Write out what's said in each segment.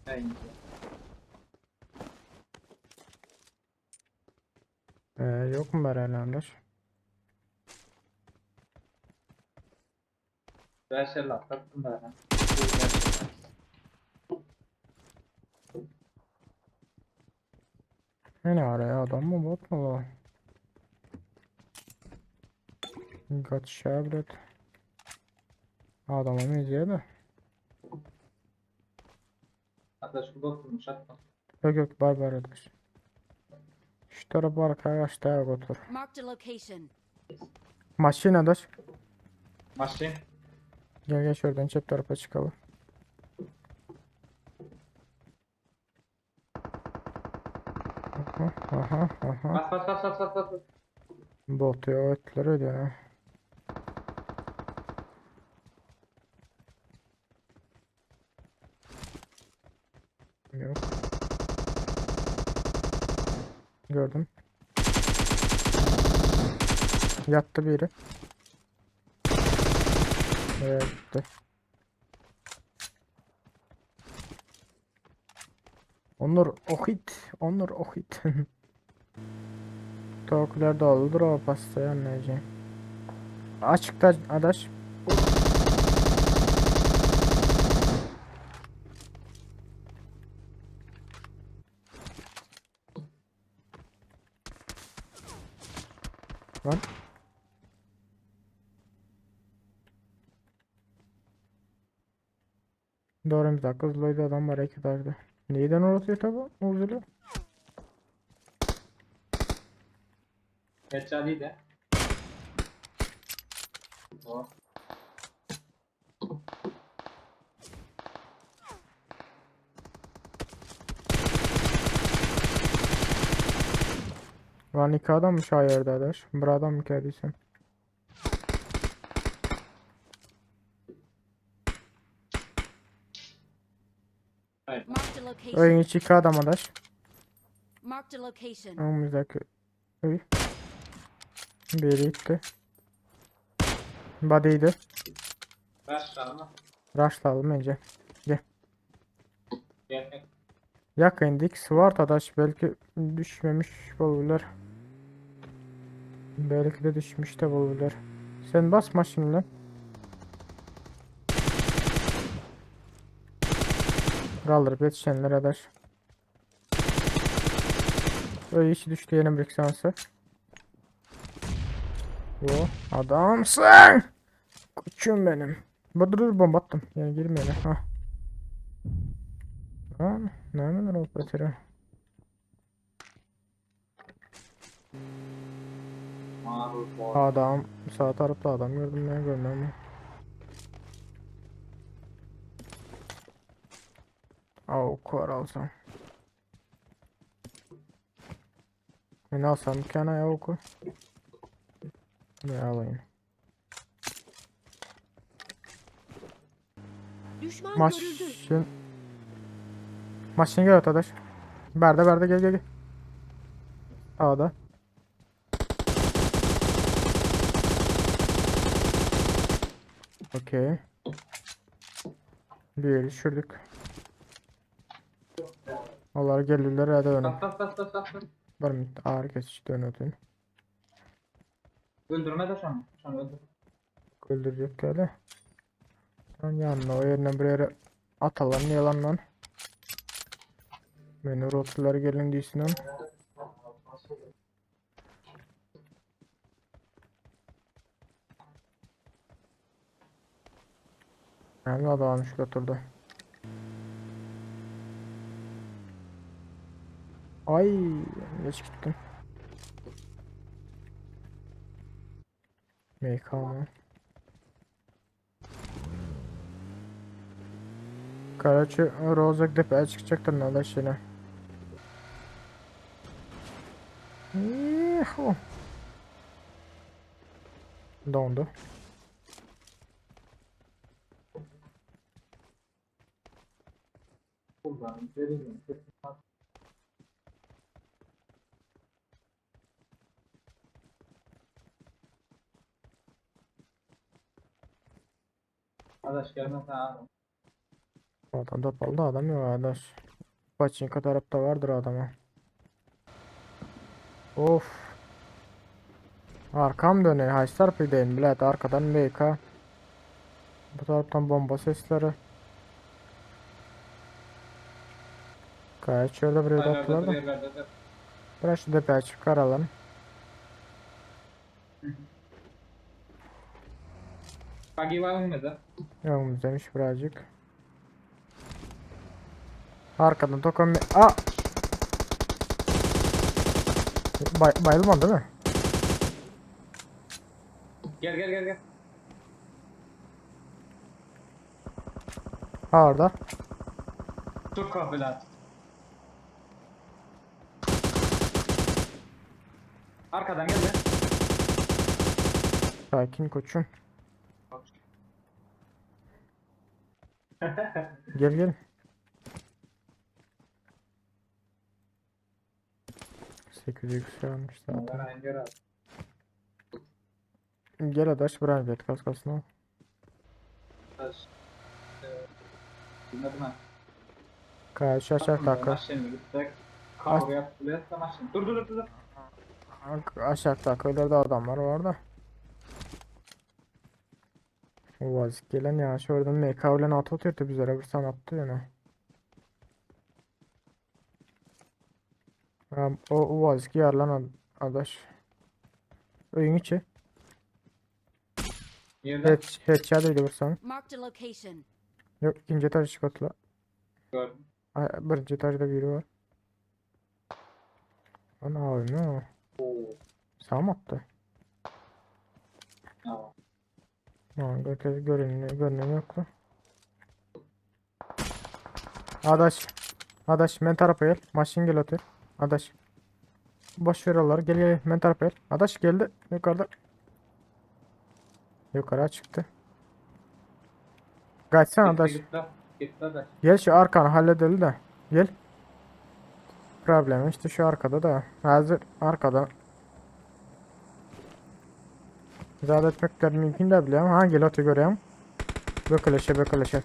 Bence. Ee, yok mu beraber? Beşer atlattım ben. Ne araya adam mı bot mu bu? Kaç bilet. Adama benziyor da. Arkadaş bu bot atma. Yok yok bar bar arkadaş. Şu tarafa arkaya kaç otur. Marked a location. Maşin adaş. Maşin. Gel gel şuradan çep tarafa çıkalım. Aha aha aha. Bas bas bas bas bas bas. Bot ya etler öyle ya. Yok. Gördüm. Yattı biri. Evet gitti. Onur Ohit. Onur Ohit. Tavuklar doludur o pastayı anlayacağım. Açıkta adaş. Lan. Doğru bir dakika uzlaydı adam var iki. Neyden orası tabi uzulu? Headshot de. O. Lan iki adammış ha yerde adaş. Bir adam mı geldiysen? Hayır. Marked a location. Öyün içi iki adam adaş. Marked a location. Önümüzdeki öy. Biri gitti. Body'ydi. Rush mı? Rushlayalım bence. Gel gel. Yakın dik var adaş belki düşmemiş olabilir. Belki de düşmüş de olabilir. Sen basma şimdi. Kaldırıp yetişenler adaş. Öyle içi düştü yeni bir şansı. O adamsın. Koçum benim. Bu dur dur bomba attım. Yani girmeyelim. Ha. Lan ne hemen operatörü. Marul bot. Adam sağ tarafta adam gördüm ben görmüyorum ama. Av var alsam. Ne alsam bir tane ya oku. Ne alayım? Düşman görüldü. Maşın. Maşın gel arkadaş. Berde berde gel gel gel. A'da. Okey. Bir yeri düşürdük. Onlar gelirler hadi dönün. Bas bas bas bas bas. bas. Var mı? Ağır kesici dön ödün. Öldürme de şunu. Şunu öldür. Öldürecek öyle. Lan yanına o yerine bir yere atalım yalan lan. Beni rotlar gelin değilsin lan. Yani adam şu oturdu. Ay geç gittim. MK mı? Karaçı Rozak depeye çıkacaktır ne yine. Yuhu. Dondu. Kullan. Vereyim. Arkadaş gelmez ha. Adam topaldy adam yok arkadaş. Paçinka tarafta vardır adama. Of. Arkam dönüyor. Haýsy tarapa gideýin bilet arkadan MK. Bu taraftan bomba sesleri. Kaç yerde bir Yerlerde attılar dur da. yerlerde dur. Biraz şu depeye çıkaralım. Buggy var mıydı? Yolumuz demiş birazcık. Arkadan tokan A! Bay bayılmadı değil mi? Gel gel gel gel. Ha orada. Dur kahveler. Arkadan gel ya. Sakin koçum. Gel gel. 800 almış zaten. Ben engel al. Gel adaş buraya bir kas kasını al. Taş. Ee, Bilmedim ha. Kaç aşağı taka. Maşını gitsek. Kavga yaptılar da maşın. Dur dur dur dur. Aşağı taka da adamlar var da. O vazik gelen ya şu oradan MK bilen atı atıyordu bizlere bir san attı yani. Ha, o vazik yarlan adaş. Öyün içi. Yerden Headshot bir san. Marked a location. Yok ikinci etaj çıkarttılar. gördüm. Ay, birinci etajda biri var. Ana abi ne o? Oo. Sağ mı attı? Tamam. Lan göte görünüyor, görünüyor yok lan. Adaş. Adaş men tarafa gel. Maşın gel otur. Adaş. Boş ver onları. Gel gel men tarafa gel. Adaş geldi. Yukarıda. Yukarı çıktı. Kaçsana Gitti adaş. gitti. Gitti adaş. Gel şu arkanı halledelim de. Gel. Problem işte şu arkada da. Hazır arkada. Zade etmekler mümkün de biliyorum. Hangi lotu görüyorum? Böküleşe böküleşe.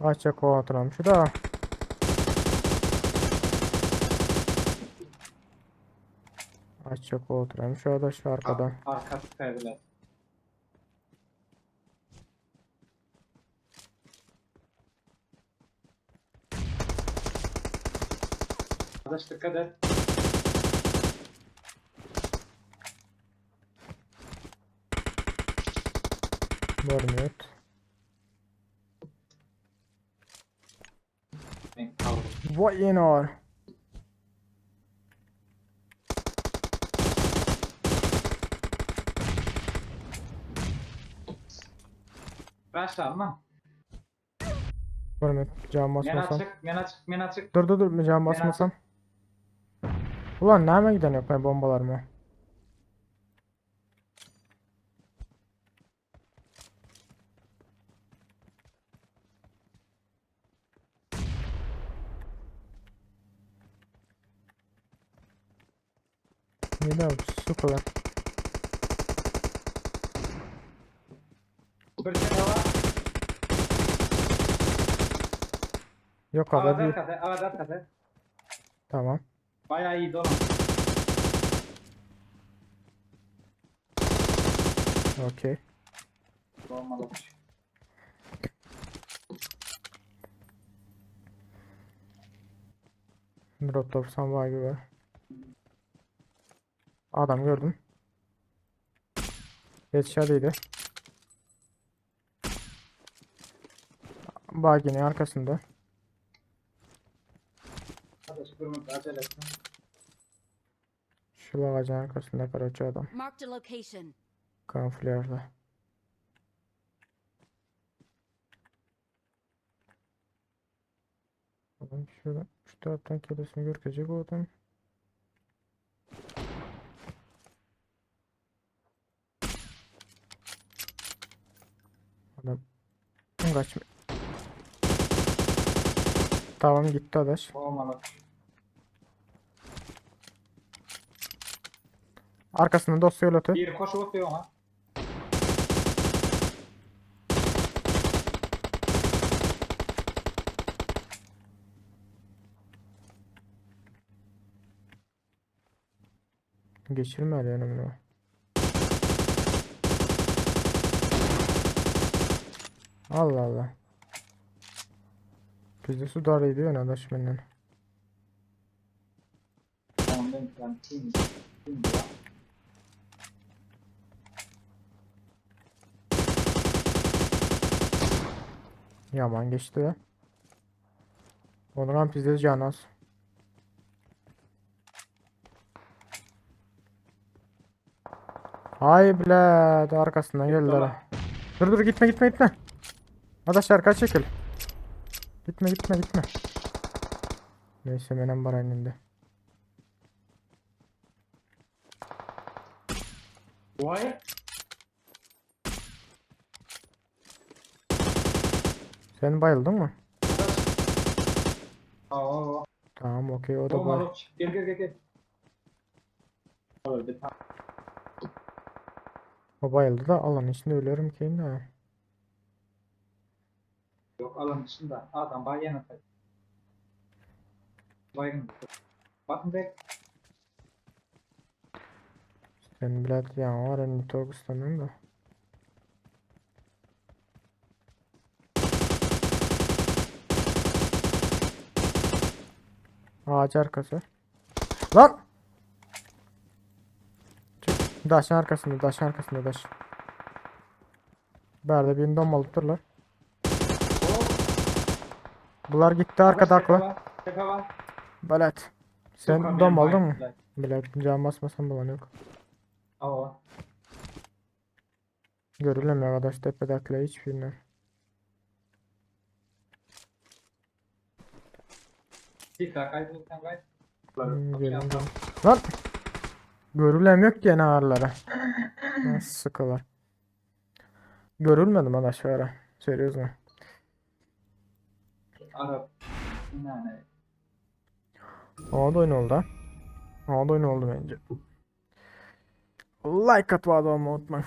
Açacak o oturan şu da. Açacak o oturan şu da şu arkada. Arkası kaydılar. Adaş dikkat et. Görmüyor. Ben kaldım. Vay yenar. Başla ama. Görmüyor. Cam Men basmasam. açık, men açık, men açık. Dur dur dur cam basmasam. Ulan nereye giden yok ben bombalar mı? Ne de su kadar. Bir tane var. Yok abi Ağaç bir. arkası, ağaç arkası. Tamam. Bayağı iyi oğlum. Okey. Olmalı. Drop 90 var gibi. Adam gördüm. Headshot'ıydı. Bagi'nin arkasında. Adaş durma, acele etme. Şu ağacın arkasında karaçı adam. Marked a location. Kamuflajlı. Adam şurada şu taraftan kellesini görkecek o adam. Adam kaçma. Tamam gitti adaş. Olmalı. Arkasında dosya yolu atıyor. Bir koşu atıyor ona. Geçirmedi ýöne muny. Allah Allah. Bizde su darıydı ýöne adaş menden. Ondan ben kim? Kim ya? Yaman geçdi be. Onuň bizde can az. Ay bile arkasından geldiler. Dur dur gitme gitme gitme. Adaş arka çekil. Gitme gitme gitme. Neyse menem bar indi. Vay. Sen bayıldın mı? Aa. Tamam okey o da bay. Olmadı. Gel gel gel gel. Öldü. O bayıldı da alanın içinde ölüyorum ki indi. Yok alan dışında. Adam bay yana tay. Baygın. Bakın be. Sen bilet ya var en Torgustan'dan da. Ağaç arkası. Lan! Çık. Daşın arkasında, daşın arkasında daş. Berde birini domalıp durlar. Bular gitti arkada Tepe akla. var, Tepe var. Belet. Sen Yok, dom benim aldın mı? baygın. Bilet can basmasan bulan yok. Aa. Görülemiyor arkadaş tepede akla hiçbirinden. Bir daha kaybol sen kay. Hmm, gelin, gelin. Lan! Görülem yok ki gene ağrılara. Nasıl sıkılar. Görülmedim lan aşağıya. Seriöz mü? Arap. Yani. Ona da oyun oldu ha. Ona da oyun oldu bence. Like atmayı da unutmayın.